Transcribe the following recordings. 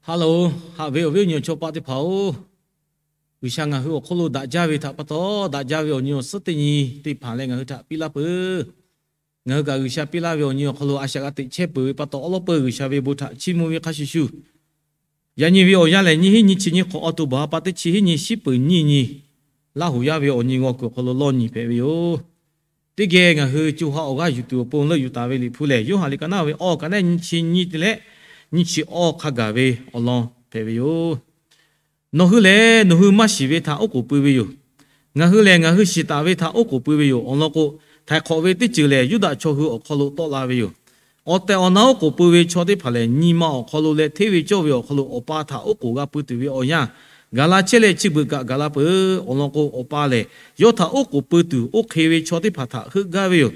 Haꞈ loˬ, haꞈ ve awˬ viˉ awˬ nyi awˬ chaw paˆ teˇ hpaˍ-oˬ, G'uiˬsha ngaˬ hui awˬ hk'oˆ lo daꞈ jaˇ ve htaꞈ pa taw, daꞈ jaˇ ve awˬ nyi awˬ suhˉ teˇ nyi teˇ hpaˍ leh ngaˬ hui htaꞈ piˇ laˇ peuˬ. Ngaˬ hui kaꞈ G'uiˬsha piˇ laˇ ve awˬ nyi awˬ hk'aw lo a shaꞈ g'a teꞈ chehˇ peuˬ ve pa taw, awˉ lawˉ peuˬ G'uiˬsha ve bon htaꞈ chiˇ mvuh ve hk'a shuˍ shuˍ, yaꞈ nyi ve awˬ yanˇ lehˬ, nyiˇ hinˉ nyiˇ chi nyiˇ hk'awꞈ, October ha pa teˇ chi hiˉ nyi, shiˉ peuˬ nyiˇ nyi, Laˇ huˍ yaˇ ve awˬ nyi g'aw kuiˬ awˬ hk'aw lo lawˇ nyi hpehꞈ ve yoˬ. Teˇ geh ngaˬ hui co ha awˬ g'aˇ yuˬ tuˬ awˬ pon leuˆ yuˬ taˍ ve Liꞈ hpu lehˬ, Yoˇhanˬ liꞈ ka naˉ ve awˬ ka naˉ nyiˇ chi nyiˇ te leh nyiˇ chi awˇ hk'a gaˬ ve awˬ lawn hpehꞈ ve yoˬ. Nawˬ hui lehˬ, nawˬ hui maˇ shiˍ ve htaꞈ oˉ k'oˍ pui ve yoˬ. Ngaˬ hui lehˬ, ngaˬ hui shiˍ taˍ ve htaꞈ oˉ k'oˍ pui ve yoˬ. Awˬ lawn k'o, htaiˍ hk'awꞈ ve teˇ ceuˬ lehˬ, Yuˇdaꞈ chaw hui awˬ hk'aw lo tawˆ la ve yoˬ. Awˬ tehˬ awˬ na oˉ k'oˍ pui ve chaw teˇ hpaˍ lehˬ, nyi ma awˬ hk'aw lo leh hteˇ ve cawˇ ve awˬ hk'aw lo Awˬ pa htaꞈ oˉ k'oˍ g'a pui tuˬ ve awˬ yanˇ, gaˬ la chehˇ leh chi beuꞈ kaꞈ gaˬ la peuˬ. Awˬ lawn k'o, Awˬ pa lehˬ yawˇ htaꞈ oˉ k'oˍ pui tuˬ oˇ hk'e ve chaw teˇ hpaˍ htaꞈ heuˆ gaˇ ve yoˬ.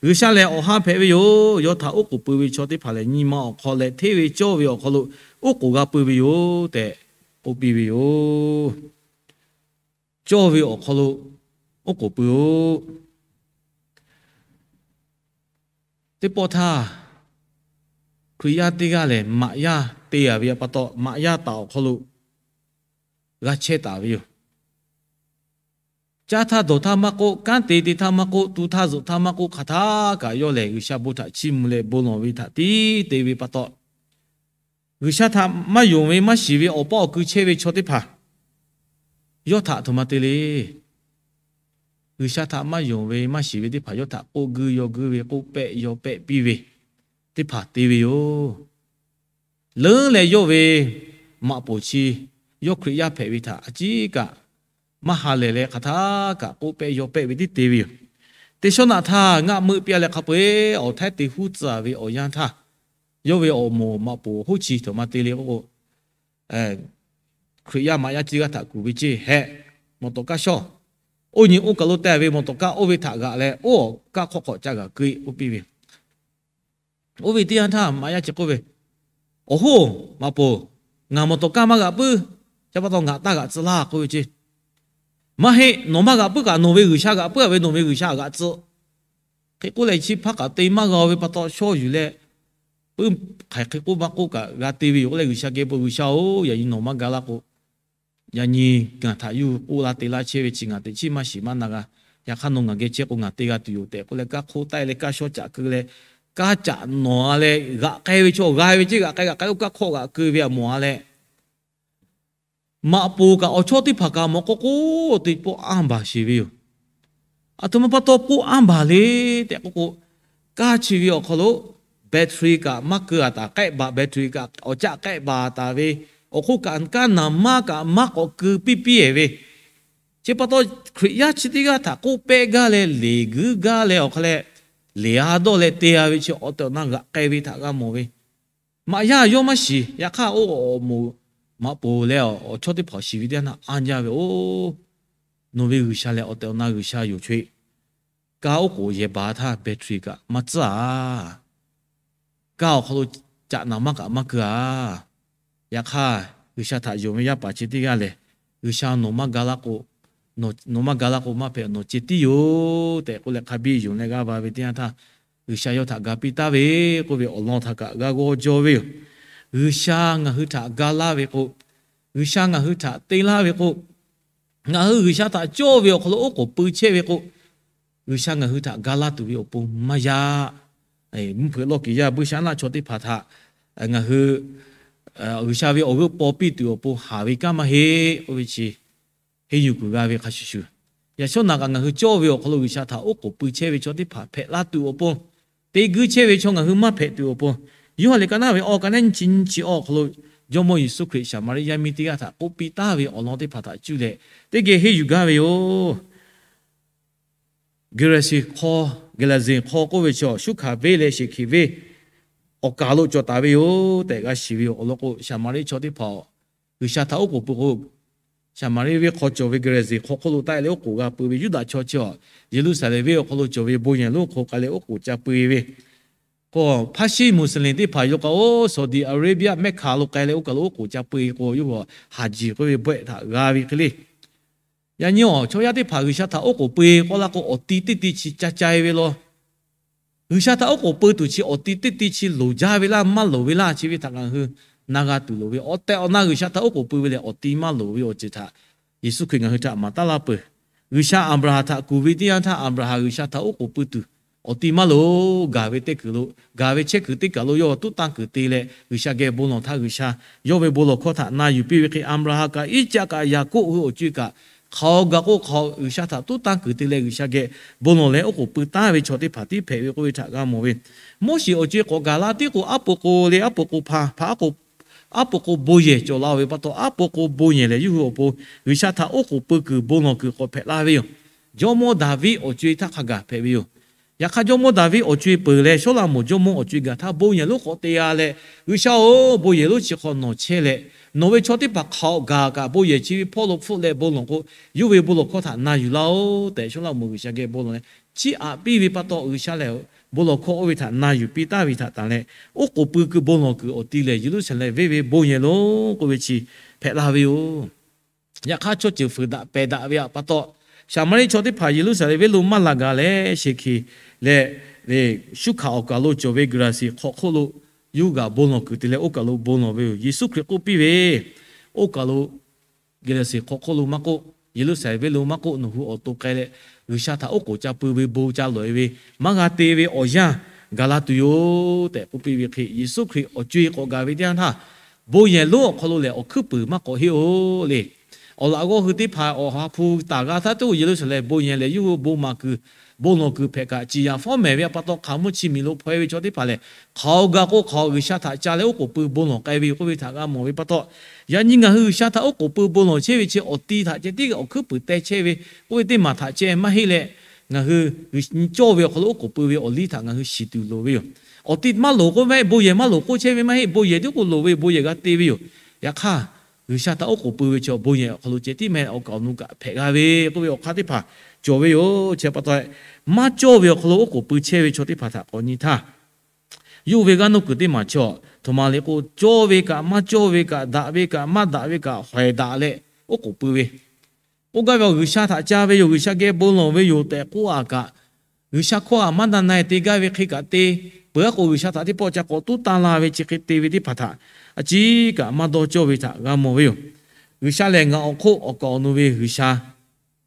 G'uiˬsha lehˬ, awˬ ha hpehꞈ ve yoˬ. Yawˇ htaꞈ oˉ k'oˍ pui ve chaw teˇ hpaˍ lehˬ, nyi ma awˬ hk'aw leh hteˇ ve cawˇ ve awˬ hk'aw lo oˉ k'oˍ g'a pui ve yoˬ tehꞈ k'oˆ piˇ ve yoˬ. Cawˇ ve awˬ hk'aw lo oˉ k'oˍ pui-oˬ. Teˇ pawˆ htaˇ, Hkriꞈ yaˇ teˇ g'aˇ lehˬ, maꞈ yaˇ te-a ve pa taw, maꞈ yaˇ taˍ awˬ hk'aw lo g'a chehˇ taˍ ve yoˬ. Caˇ htaˇ dawˬ htaˇ maˇ k'oˆ, kanˉ te te htaˇ maˇ k'oˆ, tu htaˇ zuhꞈ htaˇ maˇ k'oˆ, hk'aˬ htaˇ kaꞈ yawˇ lehˬ G'uiˬsha bon htaꞈ chiˇ mvuh leh bon lawˬ ve htaꞈ tiˉ te ve pa taw, G'uiˬsha htaꞈ maˇ yonˍ ve maˇ shiˍ ve awˬ paˇ awˬ kui chehˇ ve chaw teˇ hpaˍ yawˇ htaꞈ htoꞈ ma te le. G'uiˬsha htaꞈ maˇ yonˍ ve maˇ shiˍ ve teˇ hpaˍ yawˇ htaꞈ k'oˆ guiˇ yaw guiˇ ve, k'oˆ pehˆ yaw pehˆ piˇ ve teˇ hpaˍ te ve yoˬ. Leuˉ leh yawˇ ve maꞈ poˍ chi yawˇ Hkriꞈ yaˇ hpehꞈ ve htaꞈ a ciˉ kaꞈ maˇ ha lehˬ leh, hk'aˬ htaˇ kaꞈ k'oˆ pehˆ yaw pehˆ ve tiˉ te ve yoˬ. Teˇ shawˉ naꞈ htaˇ ngaˆ meuˆ piˇ-a leh hk'a peu-eˬ awˬ htaiˉ te huˉ tcuh-a ve awˬ yanˇ htaˇ, yawˇ ve awˬ moˍ maꞈ poˍ hoˉ chi htoꞈ ma te le k'oˆ k'o, Hkriꞈ yaˇ maꞈ yaˇ ciˇ g'aˇ htaꞈ kuˬ ve ceˇ hehꞈ, mawˬ tawˍ kaˇ shawˇ. Oˇ nyi oˇ kaˬ lo te ve mawˬ tawˍ kaˇ oˇ ve htaꞈ g'aꞈ leh, oˇ kaˇ hk'awˆ hk'awꞈ ca g'aꞈ keu-e k'oˆ piˇ ve. Oˇ ve teˇ yanˇ htaˇ maꞈ yaˇ chi k'oˆ ve, Awˬ hoˉ, maꞈ poˍ, ngaˬ mawˬ tawˍ kaˇ maˇ g'aꞈ puiˉ. Chi pa taw ngaˬ taˇ g'aꞈ tcuh laˇ k'oˆ ve ceˇ. Maˇ heˆ, nawˬ maˇ g'aꞈ puiˉ kaꞈ nawˬ ve G'uiˬsha g'aꞈ puiˉ-a ve, nawˬ ve G'uiˬsha g'aꞈ tcuh. Hk'e k'oˆ leh chi hpaˇ kaꞈ te maˇ g'a-o ve pa taw shawˇ yuˬ leh, puiˉ hk'aiˬ hk'e k'oˆ maˇ k'oˆ kaꞈ g'a te ve yoˬ. K'oˆ leh G'uiˬsha geh bon, G'uiˬsha-oˬ, yaꞈ nyi nawˬ maˇ ga laˇ k'o, yaꞈ nyi ngaˬ htaꞈ yuˬ k'oˆ laˇ te laˇ chehˇ ve chi ngaˬ teꞈ chiˉ maˇ shiˍ maˇ na g'a. Yaꞈ hk'aˇ nawˬ ngaˬ geh chehˇ k'o ngaˬ te g'a tuˬ yoˬ tehꞈ k'oˆ leh, kaˇ hk'oˆ taˆ-e leh kaˇ shawˇ caꞈ keu leh, kaˇ caꞈ nawˬ-a leh g'aꞈ k'ai ve chaw g'a ve ceˇ, g'aꞈ k'ai g'aꞈ k'ai oˇ kaˇ hk'awˆ g'aꞈ keu ve aꞈ mawˬ-a leh, maꞈ poˍ kaꞈ awˬ chawˇ teˇ hpaˍ kaꞈ mawˬ k'oˆ k'o, teˇ pawˆ anˇ baˬ sheˍ ve yoˬ. Aˬ htoꞈ ma pa taw k'oˆ anˇ baˬ le tehꞈ k'oˆ k'o, kaˇ chi ve awˬ hk'aw lo battery kaꞈ maˇ keu-a taˍ, k'ehˆ baˬ battery kaꞈ awˬ caˆ k'ehˆ baˬ taˍ ve, awˬ hk'oˆ kaꞈ kaˇ naˍ maˇ kaꞈ maˇ k'awꞈ keu piˇ piˇ-e ve. Chi pa taw Hkriꞈ yaˇ chi teˇ g'aˇ htaꞈ k'oˆ pehˆ gaˇ leh leˬ guiˇ gaˇ leh awˬ hk'a leh, leˬ-a dawˇ leh te-a ve chi awˬ tehˬ awˬ na g'aꞈ k'ai ve htaꞈ g'a mawˬ ve. Maꞈ yaˇ yawˇ maˇ shiˍ. Yaꞈ hk'aˇ oˇ awˬ moˍ maꞈ poˍ leh awˬ chawˇ teˇ hpaˍ shiˍ ve teˇ yanˇ htaˇ anˇ jaˇ ve, Oˬ, nawˬ ve G'uiˬsha lehˬ awˬ tehˬ awˬ na G'uiˬsha yoˬ chaweh. Kaˇ oˉ k'oˍ yehˬ baˬ htaˇ battery kaꞈ maˇ tcuhˉ-a. Kaˇ awˬ hk'aw lo caꞈ naˍ maˇ kaꞈ maˇ keu-a. Yaꞈ hk'aˇ G'uiˬsha htaꞈ yonˍ ve yaˇ paˍ chi teˇ g'aˇ lehˬ, G'uiˬsha nawˬ maˇ ga laˇ k'o, nawˬ maˇ ga laˇ k'o maˇ hpehꞈ, nawˬ ceh tiˉ yoˬ tehꞈ k'oˆ leh hk'a biˇ yonˍ leh g'aˇ va ve teˇ yanˇ htaˇ, G'uiˬsha yawˇ htaꞈ ga piˇ taˍ ve k'oˆ ve awˬ lawn htaꞈ kaꞈ g'a g'aw jaw ve yoˬ. G'uiˬsha ngaˬ hui htaꞈ ga laˇ ve k'o, G'uiˬsha ngaˬ hui htaꞈ te laˇ ve k'o, ngaˬ hui G'uiˬsha htaꞈ cawˇ ve awˬ hk'aw lo oˉ k'oˍ pui chehˇ ve k'o, G'uiˬsha ngaˬ hui htaꞈ ga laˇ tuˬ ve awˬ pon maˇ yaꞈ. Mvuhˇ hpeuꞈ lawˇ kiˬ yaˇ buiˇshaˆaˉnaˆ chaw teˇ hpaˍ htaꞈ ngaˬ hui G'uiˬsha ve awˬ g'euˆ paw piˇ tuˬ awˬ pon haˍ ve kanˉ maˇ heˆ k'oˆ ve chi henˇ yuˬ kuiˬ g'a ve hk'a shuˍ shuˍ, yaꞈ shawˉ naꞈ kaꞈ ngaˬ hui cawˇ ve awˬ hk'aw lo G'uiˬsha htaꞈ oˉ k'oˍ pui chehˇ ve chaw teˇ hpaˍ hpehꞈ laˇ tuˬ awˬ pon, te guiˇ chehˇ ve chaw ngaˬ hui maˇ hpehꞈ tuˬ awˬ pon, Yoˇhanˬ liꞈ ka naˉ ve awˬ ka naˉ nyiˇ chi nyiˇ chi awˬ hk'aw lo Jawˇmawˇ Yeˍsuˆ Hkriꞈ Saˍmaˍriˆ yaˇ miˇ teˇ g'aˇ htaꞈ k'oˆ piˇ taˍ ve awˬ lawn teˇ hpaˍ htaꞈ cuˇ leh teˇ geh henˇ yuˬ gaˇ ve yoˬ. Geˍraˍseˍ hk'aw, Geˍraˍseˍ hk'aw k'oˆ ve chaw Suˇhkaˍvenˇ leh Sheˍhkeˍvenˇ awˬ kaˍ lo cawˬ taˍ ve yoˬ tehꞈ g'a shiˍ ve yoˬ. Awˬ lawn k'o, Saˍmaˍriˆ chaw teˇ hpaˍ G'uiˬsha htaꞈ oˉ k'oˍ pui k'o, Saˍmaˍriˆ venˇ hk'aw cawˬ ve Geˍraˍseˍ hk'aw hk'oˆ lo taˆ leh oˉ k'oˍ g'a pui ve Yuˇdaꞈ chaw chi a, Yeˍruˆsaˍlehnˍ venˇ awˬ hk'aw lo cawˬ ve bon yehˬ lonˉ hk'aw k'ai leh oˉ k'oˍ ca pui ve k'o, Hpaˇshiˉ Muˍsaˍlehnˍ teˇ hpaˍ yawˇ k'o, Saˍdiˍ Aˍreˍbiaˆ Mehˇhkaˍ lo k'ai leh oˇ kaˬ lo oˉ k'oˍ ca pui k'o, yawˇ hui Haˍjiˍ k'oˆ ve bawehˆ htaꞈ g'a ve hk'e le. Yaꞈ nyi awˬ chaw yaˇ teˇ hpaˍ G'uiˬsha htaꞈ oˉ k'oˍ pui k'oˆ laˇ k'o, awˬ ti teˇ ti chi ca ca-e ve law. G'uiˬsha htaꞈ oˉ k'oˍ pui tuˬ chi awˬ ti teˇ ti chi loˍ jaˇ ve laˇ, maˇ loˍ ve laˇ chi ve htaꞈ ngaˬ hui na g'a tuˬ loˍ ve, awˬ tehˬ awˬ na G'uiˬsha htaꞈ oˉ k'oˍ pui ve lehˬ awˬ ti maˇ loˍ ve awˬ ceuˬ htaꞈ Yeˍsuˆ Hkriꞈ ngaˬ hui htaꞈ maˍ taˉ laˇ peuˬ. G'uiˬsha Aˍbraˍhanˍ htaꞈ kuˬ ve teˇ yanˇ htaˇ, Aˍbraˍhanˍ G'uiˬsha htaꞈ oˉ k'oˍ pui tuˬ awˬ ti maˇ loˍ. Gaˬ ve teˇ kuiˬ lo, gaˬ ve chehˇ kuiˬ teˇ kaˬ lo yawˇ tuˉ tanˇ kuiˬ te leh G'uiˬsha geh bon lawˬ htaˇ, G'uiˬsha yawˇ ve bon lawˬ hkawˇ htaꞈ na yuˬ piˇ ve hk'e, Aˍbraˍhanˍ kaꞈ Iˉcaˆ kaꞈ Yaˍkoˆ hui awˬ co-e kaꞈ hk'aˬ gaˬ k'oˆ hk'aˬ G'uiˬsha htaꞈ tuˉ tanˇ kuiˬ te leh G'uiˬsha geh bon lawˬ leh oˉ k'oˍ pui taˍ ve chaw teˇ hpaˍ tiˉ hpehꞈ ve k'oˆ ve htaꞈ g'a mawˬ ve. Moˉseˍ awˬ co-e k'awꞈ gaˬ la tiˉ k'o, aˉ po k'o le, aˉ po k'o hpa, hpa aˉ po k'o bon yehˬ cawˬ la ve pa taw, aˉ po k'o bon yehˬ lehˬ yawˇ hui awˬ pon G'uiˬsha htaꞈ oˉ k'oˍ pui kuiˬ bon lawˬ kuiˬ k'awꞈ hpehꞈ la ve yoˬ. Jawˇmawˇ Daˍviˆ awˬ co-e htaˇ hk'a gaˬ hpehꞈ ve yoˬ. Yaꞈ hk'aˇ, Jawˇmawˇ Daˍviˆ awˬ co-e peuˬ leh Sawˉlaꞈmonˍ jawˇmawˇ awˬ co-e gaˬ htaˇ, bon yehˬ lonˉ k'awꞈ te-a leh, G'uiˬsha-oˬ, bon yehˬ lonˉ chi hk'aw nawˬ chehˇ leh, nawˬ ve chaw teˇ hpaˍ hk'aˬ gaˬ kaꞈ bon yehˬ chi ve hpawˇ lo hpfuhˆ leh bon lawˬ k'o, yawˇ ve bon lawˬ hkawˇ htaꞈ na yuˬ laˇ-oˆ tehꞈ, Sawˉlaꞈmonˍ G'uiˬsha geh bon lawˬ leh, chiˇ aꞈ piˇ ve pa taw, G'uiˬsha lehˬ bon lawˬ hkawˇ oˇ ve htaꞈ na yuˬ piˇ taˍ ve htaꞈ tanˬ leh, oˉ k'oˍ pui kuiˬ bon lawˬ kuiˬ awˬ ti lehˬ Yeˍruˆsaˍlehnˍ venˇ ve bon yehˬ lonˉ k'oˆ ve chi hpehꞈ la ve yoˬ. Yaꞈ hk'aˇ, chaw ceuˬ fuiˍ daꞈ pehˬ daꞈ ve pa taw, Saˍmaˍriˆ chaw teˇ hpaˍ Yeˍruˆsaˍlehnˍ venˇ lo maˇ la gaˬ leh, sheˍ hkeˍ leh, shuˉ hkanˍ awˬ kaˬ lo cawˬ ve Geˍlaˍseˍ hk'aw hk'oˆ lo yawˇ hui g'aꞈ bon lawˬ kuiˬ te leh oˇ kaˬ lo bon lawˬ ve yoˬ. Yeˍsuˆ Hkriꞈ k'oˆ piˇ ve, oˇ kaˬ lo Geˍlaˍseˍ hk'aw hk'oˆ lo maˇ k'oˆ, Yeˍruˆsaˍlehnˍ venˇ lo maˇ k'oˆ, nawˬ hui awˬ to k'ai leh G'uiˬsha htaꞈ oˉ k'oˍ ca pui ve bon ca lawˬ-e ve maˇ g'a te ve awˬ yanˇ gaˬ la tuˬ yoˬ tehꞈ k'oˆ piˇ ve hk'e, Yeˍsuˆ Hkriꞈ awˬ co-e k'awꞈ gaˬ ve teˇ yanˇ htaˇ, bon yehˬ lonˉ awˬ hk'aw lo lehˬ awˬ hkuiˉ puiˍ maˇ k'awꞈ heˆ-oˬ le. Awˬ laꞈ g'awˇ hui teˇ hpaˍ awˬ ha hpu taˍ g'a htaˇ, teˇ Yeˍruˆsaˍlehnˍ bon yehˬ lehˬ yawˇ hui bon maˍ kuiˬ, bon lawˬ kuiˬ hpehꞈ kaꞈ, ciˍ yanˍ fawˉ mehˍ ve pa taw hk'aˬ mvuhˇ chi miˬ lo hpaw-e ve chaw teˇ hpaˍ lehˬ, hk'aˬ gaˬ k'o hk'aˬ G'uiˬsha htaꞈ ca leh oˉ k'oˍ pui bon lawˬ k'ai ve yoˬ k'oˆ ve htaꞈ g'a mawˬ ve pa taw, yaꞈ nyi ngaˬ hui G'uiˬsha htaꞈ oˉ k'oˍ pui bon lawˬ chehˇ ve chi awˬ ti htaꞈ ceh tiˉ awˬ hkuiˉ puiˍ teh chehˇ ve k'oˆ ve teˇ maˬ htaꞈ ceh maˇ heˆ leh, ngaˬ hui cawˇ ve awˬ hk'aw lo oˉ k'oˍ pui ve awˬ liˇ htaꞈ ngaˬ hui shiˍ tuˬ loˍ ve yoˬ. Awˬ ti maˇ loˍ k'oˆ ve, bon yehˬ maˇ loˍ k'oˆ chehˇ ve maˇ heˆ. Bon yehˬ tiˉ k'o loˍ ve, bon yehˬ g'a te ve yoˬ. Yaꞈ hk'aˇ, G'uiˬsha htaꞈ oˉ k'oˍ pui ve chaw bon yehˬ awˬ hk'aw lo ceh tiˉ meh awˬ kaˍ awˬ nu kaꞈ hpehꞈ g'a ve k'oˆ ve awˬ hk'aˇ teˇ hpaˍ cawˬ ve yoˬ. Chi pa taw, maˇ cawˇ ve awˬ hk'aw lo oˉ k'oˍ pui chehˇ ve chaw teˇ hpaˍ htaꞈ k'awꞈ nyi htaˇ, yawˇ ve g'aˇ nuˇ kuiˬ teˇ maˬ chaw, htoꞈ ma le k'o, cawˇ ve kaꞈ maˇ cawˇ ve kaꞈ, daꞈ ve kaꞈ maˇ daꞈ ve kaꞈ hawehˬ daꞈ leh oˉ k'oˍ pui ve, k'oˆ gaˇ ve awˬ G'uiˬsha htaꞈ ca ve yoˬ, G'uiˬsha geh bon lawˬ ve yoˬ tehꞈ k'oˆ-a kaꞈ, G'uiˬsha hkawˇ htaꞈ maˇ na na-e te gaˇ ve hk'e kaꞈ te, peuˬ-a k'o G'uiˬsha htaꞈ teˇ pawˆ ca k'awꞈ tuˉ tanˇ la ve chi hk'e te ve teˇ hpaˍ htaꞈ a ciˉ kaꞈ maˇ dawˇ cawˇ ve htaꞈ g'a mawˬ ve yoˬ. G'uiˬsha lehˬ ngaˬ awˬ hk'oˆ awˬ kaˍ awˬ nu ve G'uiˬsha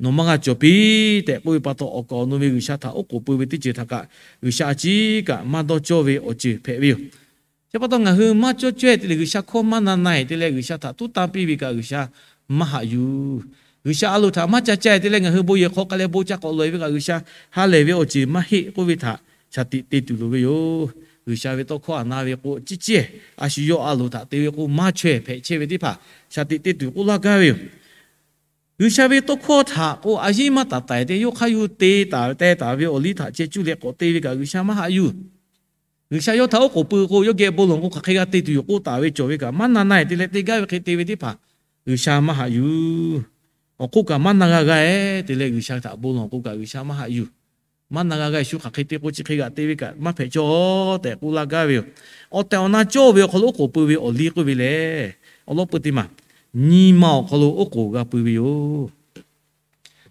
nawˬ maˇ g'a cawˬ piˇ tehꞈ k'oˆ ve pa taw, awˬ kaˍ awˬ nu ve G'uiˬsha htaꞈ oˉ k'oˍ pui ve teˇ ceuˬ htaꞈ kaꞈ G'uiˬsha a ciˉ kaꞈ maˇ dawˇ cawˇ ve awˬ ceuˬ hpehꞈ ve yoˬ. Chi pa taw ngaˬ hui maˇ cawˇ caweh te leh G'uiˬsha hkawˇ maˇ na na-e te leh G'uiˬsha htaꞈ tuˉ tanˇ piˇ ve kaꞈ G'uiˬsha maˇ haꞈ yuˬ. G'uiˬsha a loˍ htaꞈ maˇ ca ca-e te leh ngaˬ hui bon yehˬ hk'aw k'ai leh bon ca k'awꞈ lawˬ-e ve kaꞈ G'uiˬsha ha lehˬ ve awˬ ceuˬ maˇ heˆ k'oˆ ve htaꞈ shaˍ tiꞈ te tuˬ loˍ ve yoˬ. G'uiˬsha ve tawˇ hkawˇ htaꞈ na ve k'o, ciˉ ciˉ-ehˍ a shu yawˇ a loˍ htaꞈ te ve k'o maˇ chaweh hpehꞈ chehˇ ve teˇ hpaˍ shaˍ tiꞈ te tuˬ k'oˆ laˇ gaˇ ve yoˬ. G'uiˬsha ve tawˇ hkawˇ htaꞈ k'o a yiˉ maˇ taˍ taiˍ te, yawˇ hk'aˇ yawˇ hui te taˍ teh taˍ ve awˬ liˇ htaꞈ ceh cuˇ leh k'awꞈ te ve kaꞈ G'uiˬsha maˇ haꞈ yuˬ. G'uiˬsha yawˇ htaꞈ oˉ k'oˍ pui k'o, yawˇ geh bon lawˬ k'o hk'aˬ hk'e g'a te tuˬ yoˬ k'oˆ taˍ ve cawˬ ve kaꞈ maˇ na na-e te leh te gaˇ ve hk'e te ve teˇ hpaˍ G'uiˬsha maˇ haꞈ yuˬ. Awˬ hk'oˆ kaꞈ maˇ na g'a g'a-e te leh G'uiˬsha htaꞈ bon lawˬ k'o kaꞈ G'uiˬsha maˇ haꞈ yuˬ. Maˇ na g'a g'a-e shu hk'aˬ hk'e te k'o chi hk'e g'aꞈ te ve kaꞈ maˇ hpehꞈ cawˇ tehꞈ k'oˆ laˇ gaˇ ve yoˬ. Awˬ tehˬ awˬ na cawˇ ve awˬ hk'aw lo oˉ k'oˍ pui ve awˬ liˇ k'oˆ ve lehˬ, awˬ lawn peu teˇ maˬ nyi ma awˬ hk'aw lo oˉ k'oˍ g'a pui ve yoˬ.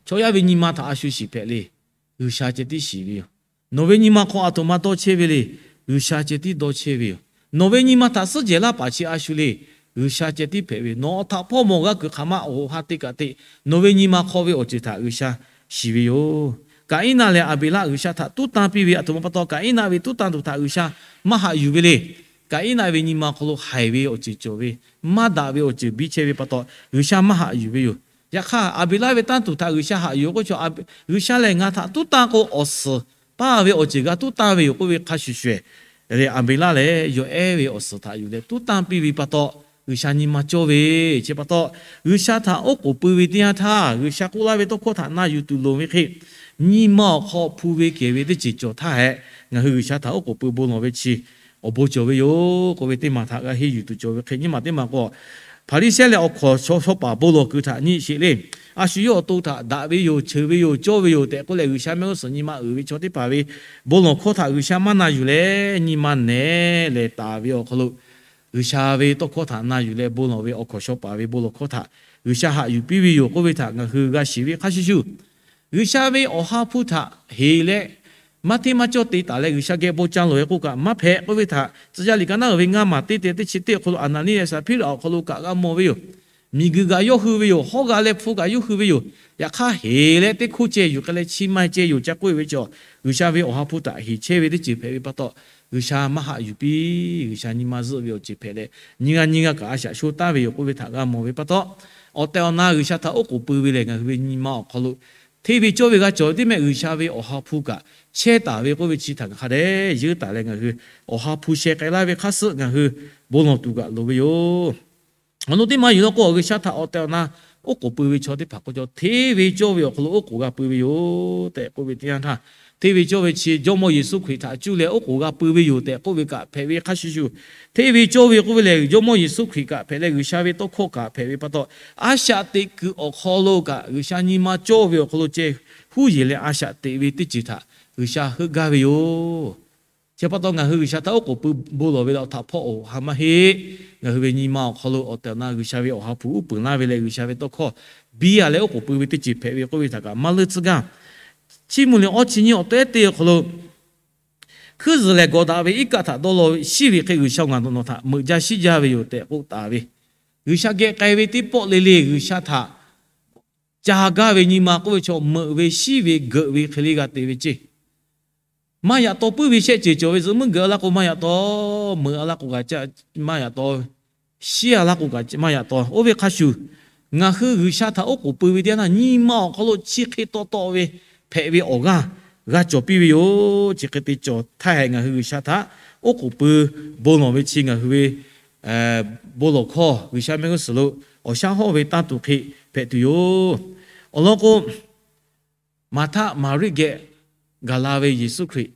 Chaw yaˇ ve nyi ma htaꞈ a shu shiˍ hpehꞈ le. G'uiˬsha ceh tiˉ shiˍ ve yoˬ. Nawˬ ve nyi ma hk'aw aˬ htoꞈ ma dawˇ chehˇ ve le. G'uiˬsha ceh tiˉ dawˇ chehˇ ve yoˬ. Nawˬ ve nyi ma htaꞈ suhˉ jehˬ laˇ paˍ chi a shu le. G'uiˬsha ceh tiˉ hpehꞈ ve yoˬ. Nawˬ awˬ htaꞈ hpawˇ mawˬ g'a kuiˬ hk'aˬ ma awˬ ha te kaꞈ te, nawˬ ve nyi ma hk'aw ve awˬ ceuˬ htaꞈ G'uiˬsha shiˍ ve yoˬ. Kaˍiˉnaˆ leh Aˍbeˍlaˆ G'uiˬsha htaꞈ tuˉ tanˇ piˇ ve aˬ htoꞈ ma pa taw, Kaˍiˉnaˆ ve tuˉ tanˇ tuˬ htaꞈ G'uiˬsha maˇ haꞈ yuˬ ve le. Kaˍiˉnaˆ ve nyi ma hk'aw lo haiˬ ve awˬ ceuˬ cawˬ ve, maˇ daꞈ ve awˬ ceuˬ biˇ chehˇ ve pa taw, G'uiˬsha maˇ haꞈ yuˬ ve yoˬ. Yaꞈ hk'aˇ, Aˍbeˍlaˆ ve tanˇ tuˬ htaꞈ G'uiˬsha haꞈ yuˬ k'o, G'uiˬsha lehˬ ngaˬ htaꞈ tuˉ tanˇ k'o, awˬ suhˍ paˇ ve awˬ ceuˬ g'a tuˉ tanˇ ve yoˬ k'oˆ ve hk'a shuˍ shuˍ-ehˍ, Aˍbeˍlaˆ lehˬ yawˬ ehˉ ve awˬ suhˍ htaꞈ yuˬ leh tuˉ tanˇ piˇ ve pa taw, G'uiˬsha nyi ma cawˇ ve. Chi pa taw, G'uiˬsha htaꞈ oˉ k'oˍ pui ve teˇ yanˇ htaˇ, G'uiˬsha k'oˆ laˇ ve tawˇ hkawˇ htaꞈ na yuˬ tuˬ loˍ ve hk'e, nyi ma awˬ hk'aw hpu ve kehˬ ve teˇ ceuˬ cawˬ htaˇ hehꞈ, ngaˬ hui G'uiˬsha htaꞈ oˉ k'oˍ pui bon lawˬ ve chi awˬ bon cawˬ ve yoˬ k'oˆ ve teˇ maˬ htaꞈ g'a henˇ yuˬ tuˬ cawˬ ve hk'e, nyiˇ maˬ teˇ maˬ k'o, Hpaˍriˍsehˇ leh awˬ hkawnˍ shaw shaw paˍ bon lawˬ kuiˬ htaꞈ nyi sheˍ le. A shu yawˇ awˬ to htaꞈ daꞈ ve yoˬ, cheuˬ ve yoˬ, cawˇ ve yoˬ tehꞈ k'oˆ leh, G'uiˬsha mehˆ g'uˇ suhˍ nyi ma uiˍ ve chaw teˇ hpaˍ ve bon lawˬ hkawˇ htaꞈ G'uiˬsha maˇ na yuˬ leh, nyi ma nehˬ leh taˍ ve awˬ hk'aw lo, G'uiˬsha ve tawˇ hkawˇ htaꞈ na yuˬ leh bon lawˬ ve awˬ hkawnˍ shaw paˍ ve bon lawˬ hkawˇ htaꞈ G'uiˬsha haꞈ yuˬ piˇ ve yoˬ k'oˆ ve htaꞈ ngaˬ hui g'a shiˍ ve hk'a shuˍ shuˍ, G'uiˬsha ve awˬ ha hpu htaꞈ heˍ leh maˇ hteˇ maˇ cawˇ te taˍ leh G'uiˬsha geh bon ca lawˬ ve k'oˆ kaꞈ maˇ hpehꞈ k'oˆ ve htaꞈ Tcuh yaˇ liꞈ ka naˉ uiˍ ve ngaˇ maˬ teˇ te teˇ chi teˇ awˬ hk'aw lo Aˍnaˍniˆ leh Saˍhpiˉraꞈ awˬ hk'aw lo kaꞈ g'a mawˬ ve yoˬ. Miˬguiˬ kaꞈ yawˇ hui ve yoˬ. Hawˉ g'a leh hpu kaꞈ yawˇ hui ve yoˬ. Yaꞈ hk'aˇ heˍ leh teˇ hkoˇ ceh yuˬ k'ai leh chi ma ceh yoˬ ca k'oˆ ve chi, G'uiˬsha ve Awˬ ha hpu htaꞈ heˍ chehˇ ve teˇ ceuˬ hpehꞈ ve pa taw, G'uiˬsha maˇ haꞈ yuˬ piˇ. G'uiˬsha nyi ma zuhˆ ve awˬ ceuˬ hpehꞈ leh, nyi g'a nyi g'a kaꞈ a shaꞈ sho taˍ ve yoˬ k'oˆ ve htaꞈ g'a mawˬ ve pa taw, awˬ tehˬ awˬ na G'uiˬsha htaꞈ oˉ k'oˍ pui ve lehˬ, ngaˬ hui ve nyi ma awˬ hk'aw lo hteˇ ve cawˇ ve g'a cawˬ ve teˇ mehˆ G'uiˬsha ve Awˬ ha hpu kaꞈ chehˇ taˍ ve k'oˆ ve chi htaꞈ ngaˬ hk'a dehꞈ yeuˇ taˍ leh, ngaˬ hui Awˬ ha hpu sheh k'ai laˇ ve hk'aˇ suh ngaˬ hui bon lawˬ tuˬ kaꞈ loˍ ve yoˬ. Awˬ lawn teˇ ma yuˬ law k'o, G'uiˬsha htaꞈ awˬ tehˬ awˬ na oˉ k'oˍ pui ve chaw teˇ hpaˍ k'oˆ cawˇ, hteˇ ve cawˇ ve awˬ hk'aw lo oˉ k'oˍ g'a pui ve yoˬ tehꞈ k'oˆ ve teˇ yanˇ htaˇ, hteˇ ve cawˇ ve chi Jawˇmawˇ Yeˍsuˆ Hkriꞈ htaꞈ cuˇ leh oˉ k'oˍ g'a pui ve yoˬ tehꞈ k'oˆ ve kaꞈ hpehꞈ ve hk'a shuˍ shuˍ, hteˇ ve cawˇ ve k'oˆ ve lehˬ, Jawˇmawˇ Yeˍsuˆ Hkriꞈ kaꞈ hpehꞈ leh G'uiˬsha ve tawˇ hkawˇ kaꞈ hpehꞈ ve pa taw, a shaꞈ teꞈ kuiˬ awˬ hk'aw lo kaꞈ G'uiˬsha nyi ma cawˇ ve awˬ hk'aw lo ceh huˉ yeˬ leh a shaꞈ teꞈ ve teˇ ceuˬ htaꞈ G'uiˬsha heuˆ gaˇ ve yoˬ. Chi pa taw ngaˬ hui G'uiˬsha htaꞈ oˉ k'oˍ pui bon lawˬ ve leh awˬ htaꞈ hpawˇ awˬ ha maˇ heˆ. Ngaˬ hui ve nyi ma awˬ hk'aw lo awˬ tehˬ awˬ na G'uiˬsha ve Awˬ ha hpu uˉ peunˍ laˇ ve leh G'uiˬsha ve tawˇ hkawˇ biˇ a leh oˉ k'oˍ pui ve teˇ ceuˬ hpehꞈ ve k'oˆ ve htaꞈ kaꞈ maˇ leuˉ tcuhˉ gaˇ. Chiˇ mvuh liꞈ awˇ chi nyiˇ awˬ teˇ teˇ awˬ hk'aw lo, hkuiˉ zuhˬ lehˬ gawˬ daꞈ ve iˉ kaˆ htaꞈ dawˇ law ve shiˉ ve hk'e G'uiˬsha ngaˬ nawˬ nawˬ htaꞈ meuꞈ jaˇ shiˉ jaˇ ve yoˬ tehꞈ k'oˆ taˍ ve, G'uiˬsha geh k'ai ve teˇ pawˆ le le G'uiˬsha htaꞈ ca gaˇ ve nyi ma k'oˆ ve chaw meuꞈ ve shiˉ ve geuꞈ ve hk'e le g'a te ve ceˇ. Maˇ yaꞈ taw puiˉ ve shehˆ ceuˬ cawˬ ve zuhꞈ muiˉ geuꞈ a laˇ k'o maˇ yaꞈ taw, meuꞈ a laˇ k'o kaꞈ maˇ yaꞈ taw, shiˉ a laˇ k'o kaꞈ maˇ yaꞈ taw. Oˇ ve hk'a shuˍ, ngaˬ hui G'uiˬsha htaꞈ oˉ k'oˍ pui ve teˇ yanˇ htaˇ nyi ma awˬ hk'aw lo chi hk'e taw taw ve hpehꞈ ve awˬ g'aˇ g'a cawˬ piˇ ve yoˬ. Chi hk'e te cawˬ htaˇ hehꞈ ngaˬ hui G'uiˬsha htaꞈ oˉ k'oˍ pui bon lawˬ ve chi ngaˬ hui ve bon lawˬ hkawˇ G'uiˬsha mehˆ g'uˇ suhˍ lo awˬ shaˉ hawˉ ve tanˇ tuˬ hk'e hpehꞈ tuˬ yoˬ. Awˬ lawn k'o, Maˍhtaˆ Maˍriˆ geh gaˬ la ve Yeˍsuˆ Hkriꞈ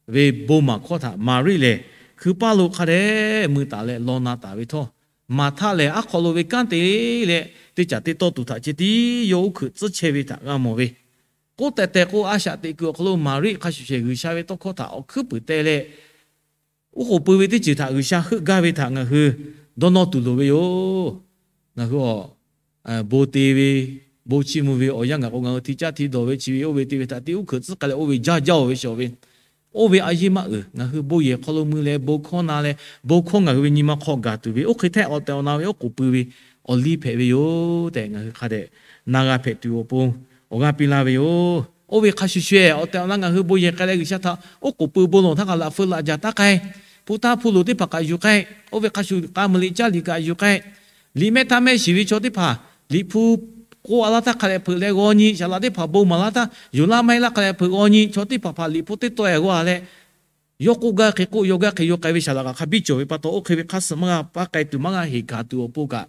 ve bon maˍ hkawˇ htaꞈ Maˍriˆ lehˬ, hkui paˇ lo hk'a dehꞈ mui taˍ leh law na taˍ ve htawˇ, Maˍhtaˆ lehˬ aˉ hk'aw lo ve kanˉ te leh teˇ caˬ teˇ tawˇ tuˬ htaꞈ ceh tiˉ yawˇ uˉ hkuiꞈ tcuhˉ chehˇ ve htaꞈ g'a mawˬ ve, k'oˆ tehˬ tehˬ k'o, a shaꞈ teꞈ kuiˬ awˬ hk'aw lo Maˍriˆ hk'a shuˍ shehˍ G'uiˬsha ve tawˇ hkawˇ htaꞈ awˬ hkuiˉ puiˍ teh leh, oˉ k'oˍ pui ve teˇ ceuˬ htaꞈ G'uiˬsha heuˆ gaˇ ve htaꞈ ngaˬ hui dawˇ nawˇ tuˬ loˍ ve yoˬ. Ngaˬ hui awˬ bon te ve, bon chiˇ mvuh ve awˬ yanˇ gaˬ k'o, ngaˬ hui hti caˇ hti dawˬ ve chi ve oˇ ve te ve htaꞈ tiˉ uˉ hkuiꞈ tcuhˉ k'ai leh oˇ ve jaˇ jaˇ-oˬ ve shawˍ ve, oˇ ve a yeˇ maˇ uiˍ. Ngaˬ hui bon yehˬ hk'aw lo mui leh bon hkawˇ na leh, bon hkawˇ ngaˬ hui ve nyi ma hk'aw gaˬ tuˬ ve, oˇ hk'e htaˇ awˬ tehˬ awˬ na ve oˉ k'oˍ pui ve awˬ liˇ hpehꞈ ve yoˬ tehꞈ ngaˬ hui hk'a dehꞈ na g'a hpehꞈ tuˬ awˬ pon awˬ g'aˇ piˇ laˇ ve yoˬ. Oˇ ve hk'a shuˍ shuˍ, awˬ tehˬ awˬ na ngaˬ hui bon yehˬ k'ai leh G'uiˬsha htaꞈ oˉ k'oˍ pui bon lawˬ htaˇ kaꞈ laꞈ feu laꞈ jaˬ taˇ k'ai, hpu taˇ hpu loˍ teˇ hpaˍ kaꞈ yuˬ k'ai, oˇ ve hk'a shuˍ k'a muiˬ liꞈ caˇ liꞈ kaꞈ yuˬ k'ai, liꞈ mehˆ htaˇ mehˆ shiˍ ve chaw teˇ hpaˍ liꞈ hpu k'oˆ a laˇ htaˇ hk'a leh hpeuꞈ leh g'aw nyi, saˍ laꞈ teˇ hpaˍ bon maˍ laˇ htaˇ yonˍ laˇ maˇ heˆ laˇ hk'a leh hpeuꞈ g'aw nyi, chaw teˇ hpaˍ hpaˍ liꞈ hpu teˇ taw-e g'aw a leh, yawˇ k'oˆ gaˇ hk'e k'oˆ, yawˇ gaˇ hk'e yawˇ k'ai ve saˍ laꞈ kaꞈ hk'a biˇ cawˬ ve pa taw, oˇ hk'e ve hk'aˇ suh maˇ g'a paˇ k'ai tuˬ, maˇ g'a heˍ gaˬ tuˬ awˬ pon kaꞈ,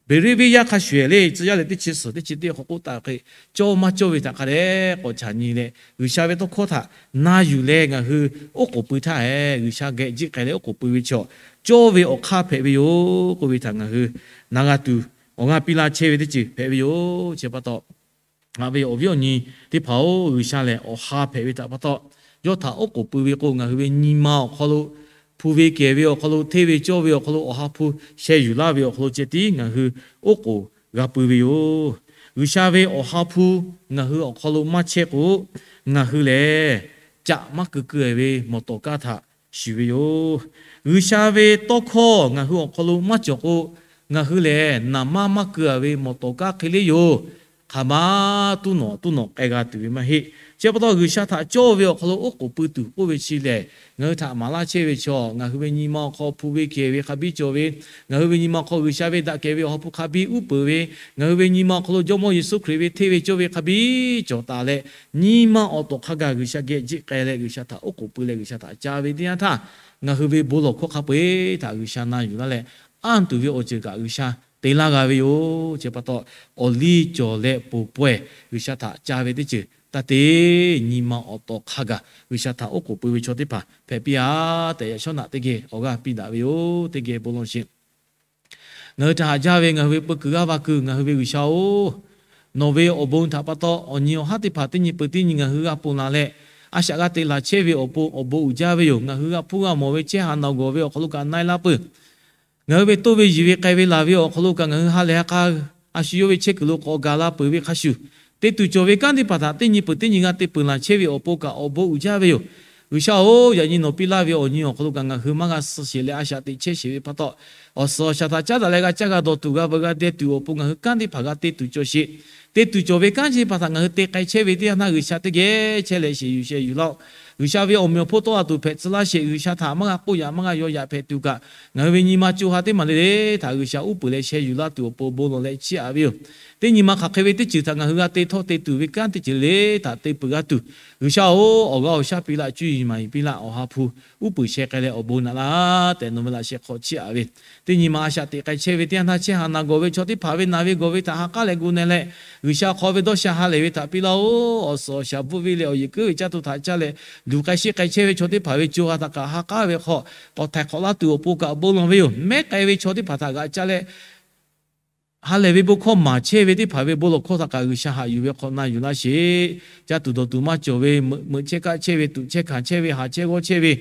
Beˍriˆveˇyaˇ hk'a shuˍ-ehˍ le, Tcuh yaˇ lehˬ teˇ chi suhˍ teˇ chi teˇ hk'aw k'oˆ taˍ hk'e, cawˇ maˇ cawˇ ve htaꞈ hk'a dehꞈ k'awꞈ caꞈ nyi leh, G'uiˬsha ve tawˇ hkawˇ htaꞈ na yuˬ leh ngaˬ hui oˉ k'oˍ pui htaˇ-ehˍ, G'uiˬsha geh jiˆ k'ai leh oˉ k'oˍ pui ve chaw cawˇ ve awˬ hk'aˇ hpehꞈ ve yoˬ k'oˆ ve htaꞈ ngaˬ hui na g'a tuˬ awˬ g'aˇ piˇ laˇ chehˇ ve teˇ ceuˬ hpehꞈ ve yoˬ. Chi pa taw, haꞈ ve awˬ viˉ awˬ nyi teˇ hpaˍ-oˬ, G'uiˬsha lehˬ awˬ ha hpehꞈ ve htaꞈ pa taw, yawˇ htaꞈ oˉ k'oˍ pui ve k'o, ngaˬ hui ve nyi ma awˬ hk'aw lo, hpu ve kehˬ ve awˬ hk'aw lo, hteˇ ve cawˇ ve awˬ hk'aw lo, awˬ ha hpu sheh yuˬ laˇ ve awˬ hk'aw lo ceh tiˉ ngaˬ hui oˉ k'oˍ g'a pui ve yoˬ. G'uiˬsha ve awˬ ha hpu ngaˬ hui awˬ hk'aw lo maˇ chehˇ k'o, ngaˬ hui lehˬ caꞈ maˇ keu keu-e ve mawˬ tawˍ kaˇ htaꞈ shuˍ ve yoˬ. G'uiˬsha ve tawˇ hkawˇ ngaˬ hui awˬ hk'aw lo maˇ cawˬ k'o, ngaˬ hui lehˬ naˍ manˇ maˇ keu-a ve mawˬ tawˍ kaˇ hk'e le yoˬ. Hk'aˬ ma tuˉ nawˬ tuˉ nawˬ k'ai g'a tuˬ ve maˇ heˆ. Chi pa taw G'uiˬsha htaꞈ cawˇ ve awˬ hk'aw lo oˉ k'oˍ pui tuˬ k'oˆ ve chi lehˬ, ngaˬ hui htaꞈ maˍ laˇ chehˇ ve chaw, ngaˬ hui ve nyi ma awˬ hk'aw hpu ve kehˬ ve hk'a biˇ cawˬ ve, ngaˬ hui ve nyi ma awˬ hk'aw G'uiˬsha ve daꞈ kehˬ ve awˬ ha hpu hk'a biˇ uˉ peunˍ ve, ngaˬ hui ve nyi ma awˬ hk'aw lo Jawˇmawˇ Yeˍsuˆ Hkriꞈ ve hteˇ ve cawˇ ve hk'a biˇ cawˬ taˍ leh, nyi ma awˬ tawˍ hk'a gaˬ G'uiˬsha geh jiˆ k'ai leh G'uiˬsha htaꞈ oˉ k'oˍ pui leh G'uiˬsha htaꞈ ca ve teˇ yanˇ htaˇ, ngaˬ hui ve bon lawˬ hkawˇ hk'a peu-eˬ htaꞈ G'uiˬsha na yuˬ laˇ leh, anˇ tuˬ ve awˬ ceuˬ kaꞈ G'uiˬsha te laˇ g'a ve yoˬ. Chi pa taw, awˬ liˇ cawˬ leh poˬ pawehˇ G'uiˬsha htaꞈ ca ve teˇ ceuˬ taˇ te, nyi ma awˬ tawˍ hk'a gaˬ G'uiˬsha htaꞈ oˉ k'oˍ pui ve chaw teˇ hpaˍ hpehꞈ piˇ-a tehꞈ, yaꞈ shawˉ naꞈ teˇ geh awˬ g'aˇ piˇ daꞈ ve yoˬ. Teˇ geh bon lawˬ sheˍ. Ngaˬ hui htaꞈ haꞈ jaˇ ve ngaˬ hui ve peu kuiˬ g'aˇ va kuiˬ ngaˬ hui ve G'uiˬsha-oˬ, nawˬ ve awˬ bon htaꞈ pa taw awˬ nyi awˬ haˉ teˇ hpaˍ teˇ nyi peuˬ teˇ nyi ngaˬ hui g'a ponˬ laˬ leh, a shaꞈ g'a te laˬ chehˇ ve awˬ pon awˬ bon uiˍ jaˇ ve yoˬ. Ngaˬ hui g'a hpuˇ g'a mawˬ ve chehˇ ha naˬ gawˬ ve awˬ hk'aw lo kaꞈ na-e laˇ peuˬ. Ngaˬ hui ve toˇ ve yiˬ ve k'ai ve laˬ ve awˬ hk'aw lo kaꞈ ngaˬ hui ha lehˬ ha k'a a shu yawˇ ve chehˇ kuiˬ lo k'awꞈ gaˬ la peuˬ ve hk'a shuˍ, te tuˬ cawˬ ve kanˉ teˇ hpaˍ htaꞈ teˇ nyi peuˬ teˇ nyi g'a te peuˬ laˬ chehˇ ve awˬ pon kaꞈ awˬ bon uiˍ jaˇ ve yoˬ. G'uiˬsha-oˬ, yaꞈ nyi nawˬ piˇ laˇ ve awˬ nyi awˬ hk'aw lo kaꞈ ngaˬ hui maˇ g'a suh sheˍ leh a shaꞈ teꞈ chehˇ sheˍ ve pa taw, awˬ suhˍ awˬ shaˍ htaꞈ caˉ daꞈ leh g'a caˇ g'a dawˬ tuˬ g'a veu g'a deh tuˬ awˬ pon ngaˬ hui kanˉ teˇ hpaˍ g'a te tuˬ cawˬ sheˍ. Te tuˬ cawˬ ve kanˉ chi teˇ hpaˍ htaꞈ ngaˬ hui te k'ai chehˇ ve teˇ yanˇ htaˇ G'uiˬsha teˇ geh chehˇ leh sheˍ yuˬ sheh yuˬ laˇ-oˆ. G'uiˬsha ve awˬ meꞈ awˬ hponˇ tawˆ la tuˬ hpehꞈ tcuh laˇ sheˍ. G'uiˬsha htaꞈ maˇ g'a k'oˆ yaꞈ maˇ g'a yaw yaꞈ hpehꞈ tuˬ kaꞈ, ngaˬ hui ve nyi ma co ha teˇ maˬ le le htaꞈ G'uiˬsha uˉ peunˍ leh sheh yuˬ laˇ tuˬ awˬ pon bon lawˬ leh chiˇ aꞈ ve yoˬ. Teˇ nyi ma hk'aˬ hk'e ve teˇ ceuˬ htaꞈ ngaˬ hui g'a te htawˇ te tuˬ ve kanˉ teˇ ceuˬ le le htaꞈ te peuˬ g'a tuˬ, G'uiˬsha-oˬ, awˬ g'aˇ awˬ shaˉ piˇ laˇ, cuˇ yiˍ maˍ yiˍ piˇ laˇ, awˬ ha hpu uˉ peunˍ sheh k'ai leh awˬ bon naꞈ laˇ tehꞈ nawˬ ve laꞈ sheh hk'aw chiˇ aꞈ ve, teˇ nyi ma a shaꞈ teꞈ k'ai chehˇ ve teˇ yanˇ htaˇ chehˇ haꞈ naˬ gawˬ ve chaw teˇ hpaˍ ve naˬ ve gawˬ ve htaꞈ ha k'aˉ leh gu na leh, G'uiˬsha hk'aw ve dawˇ sha ha lehˬ ve htaꞈ piˇ laˇ-oˆ. Awˬ suhˍ awˬ shaˍ bvuhˆ ve leh awˬ yeˬ kuiˉ ve caˇ tuˬ htaꞈ caˇ leh luˬ k'ai sheˆ k'ai chehˇ ve chaw teˇ hpaˍ ve co ha htaꞈ kaꞈ ha k'aˉ ve hk'aw k'awꞈ htaiˍ hk'awꞈ laˇ tuˬ awˬ pon kaꞈ bon lawˬ ve yoˬ. Mehˉ k'ai ve chaw teˇ hpaˍ htaꞈ g'aꞈ caˇ leh ha lehˬ ve bon hkawˇ maˍ chehˇ ve teˇ hpaˍ ve bon lawˬ hkawˇ htaꞈ kaꞈ G'uiˬsha haꞈ yuˬ ve hk'awꞈ na yuˬ laˇ sheˍ. Caˇ tuˬ dawˬ tuˬ maˇ cawˬ ve, meuꞈ meuꞈ chehˇ kaˆ chehˇ ve, tuꞈ chehˇ hkanˍ chehˇ ve, haˍ chehˇ g'awˇ chehˇ ve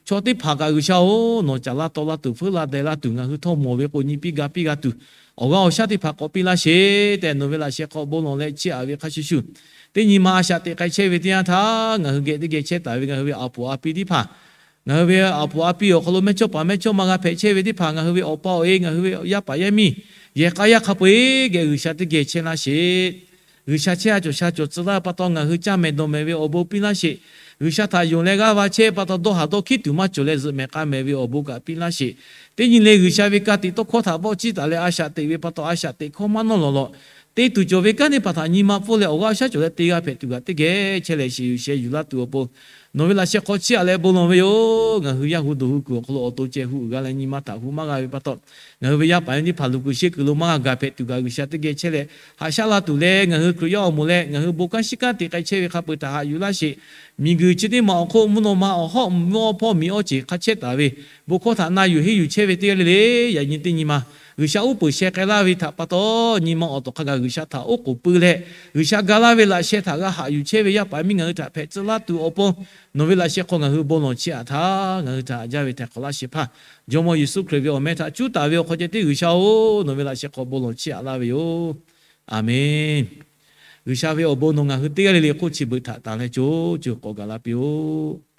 chaw teˇ hpaˍ kaꞈ G'uiˬsha-oˬ, nawˬ caˍ laˇ taw laˇ tuˬ, feuˉ laˇ deh laˇ tuˬ ngaˬ hui htawˇ mawˬ ve k'o nyi piˇ ga piˇ g'a tuˬ, awˬ g'aˇ awˬ shaˉ teˇ hpaˍ k'awꞈ piˇ laˇ sheˍ tehꞈ nawˬ ve laꞈ sheh hk'aw bon lawˬ leh chiˇ aꞈ ve hk'a shuˍ shuˍ, teˇ nyi ma a shaꞈ teꞈ k'ai chehˇ ve teˇ yanˇ htaˇ ngaˬ hui geh teˇ geh chehˇ taˍ ve ngaˬ hui ve aˬ poˍ a pi teˇ hpaˍ, ngaˬ hui ve aˬ poˍ a pi awˬ hk'aw lo mehˇ chawˇ paˍ mehˇ chawˇ ma g'a hpehꞈ chehˇ ve teˇ hpaˍ, ngaˬ hui ve awˬ pa awˬ e, ngaˬ hui ve yaˇ paˍ yaˇ miˇ, yehˬ k'a yaˇ hk'a peu-eˬ geh G'uiˬsha teˇ geh chehˇ laˇ sheˍ. G'uiˬsha chehˇ a cawˬ sha cawˬ tcuh laˇ ve pa taw ngaˬ hui caˇ mehˍ dawˬ mehˍ ve awˬ bon piˇ laˇ sheˍ. G'uiˬsha htaꞈ yonˍ leh g'aˇ va chehˇ pa taw dawˇ haˍ dawˇ hkiˉ tuˬ maˇ cawˬ leh zuhꞈ mehˍ k'a mehˍ ve awˬ bon kaꞈ piˇ laˇ sheˍ. Teˇ nyi le G'uiˬsha ve ka tiꞈ tawˇ hkawˇ htaꞈ vawˆ ciˇ taˍ leh a shaꞈ teꞈ ve pa taw a shaꞈ teꞈ hkawˇ maˇ nawˇ lawˬ lawˬ. Te tuˬ cawˬ ve kanˉ teˇ hpaˍ htaꞈ nyi ma pfuhˇ leh awˬ g'aˇ awˬ shaˉ cawˬ leh te g'a hpehꞈ tuˬ kaꞈ teˇ geh chehˇ leh sheˍ yuˬ sheh yuˬ laˇ tuˬ awˬ pon nawˬ ve laꞈ sheh hk'aw chiˇ aꞈ leh bon lawˬ ve yoˬ. Ngaˬ hui yaˇ hu dawˬ hui kuiˬ awˬ hk'aw lo awˬ to ceh hu uiˍ g'a leh nyi ma htaꞈ hu maˇ g'a ve pa taw, ngaˬ hui ve yaˇ paˍ yaˇ miˇ teˇ hpaˍ luˬ kuiˬ sheˆ kuiˬ lo maˇ g'a gaˬ hpehꞈ tuˬ kaꞈ G'uiˬsha teˇ geh chehˇ leh haꞈ shaˉ laˇ tuˬ leh ngaˬ hui Hkriꞈ yaˇ awˬ moˍ leh ngaˬ hui bon kanˉ shiˉ kanˉ te k'ai chehˇ ve hk'a peu-eˬ htaꞈ haꞈ yuˬ laˇ sheˍ. Miˬguiˬ chi teˇ maˬ awˬ hk'oˆ mvuhˇ naw ma awˬ hawˉ mvuhˇ hawˉ hpawˇ miˬ awˇ ceˬ hk'a chehˇ taˍ ve bon hkawˇ htaꞈ na yuˬ henˇ yuˬ chehˇ ve teˇ g'aˇ le le, yaꞈ nyi teˇ nyi ma G'uiˬsha uˉ peunˍ sheh k'ai laˇ ve htaꞈ pa taw, nyi ma awˬ tawˬ hk'a gaˬ G'uiˬsha htaꞈ oˉ k'oˍ pui leh, G'uiˬsha ga laˇ ve laꞈ sheh htaꞈ g'a haꞈ yuˬ chehˇ ve yaˇ paˍ miˇ ngaˬ hui htaꞈ hpehꞈ tcuh laˇ tuˬ awˬ pon, nawˬ ve laꞈ sheh hk'aw ngaˬ hui bon lawˬ chiˇ aꞈ htaˇ, ngaˬ hui htaꞈ haꞈ jaˇ ve htaiˍ hk'awꞈ laˇ shehˍ hpaˇ Jawˇmawˇ Yeˍsuˆ Hkriꞈ ve awˬ meh htaꞈ cuˉ taˍ ve awˬ hk'aw ceh tiˉ G'uiˬsha-oˬ, nawˬ ve laꞈ sheh hk'aw bon lawˬ chiˇ aꞈ laˇ ve yoˬ. Aˬmenˍ. G'uiˬsha ve awˬ bon nawˬ ngaˬ hui teˇ g'aˇ le le hk'oˆ chi beuꞈ htaꞈ tanˬ leh co co k'awꞈ gaˬ la piˇ-oˆ.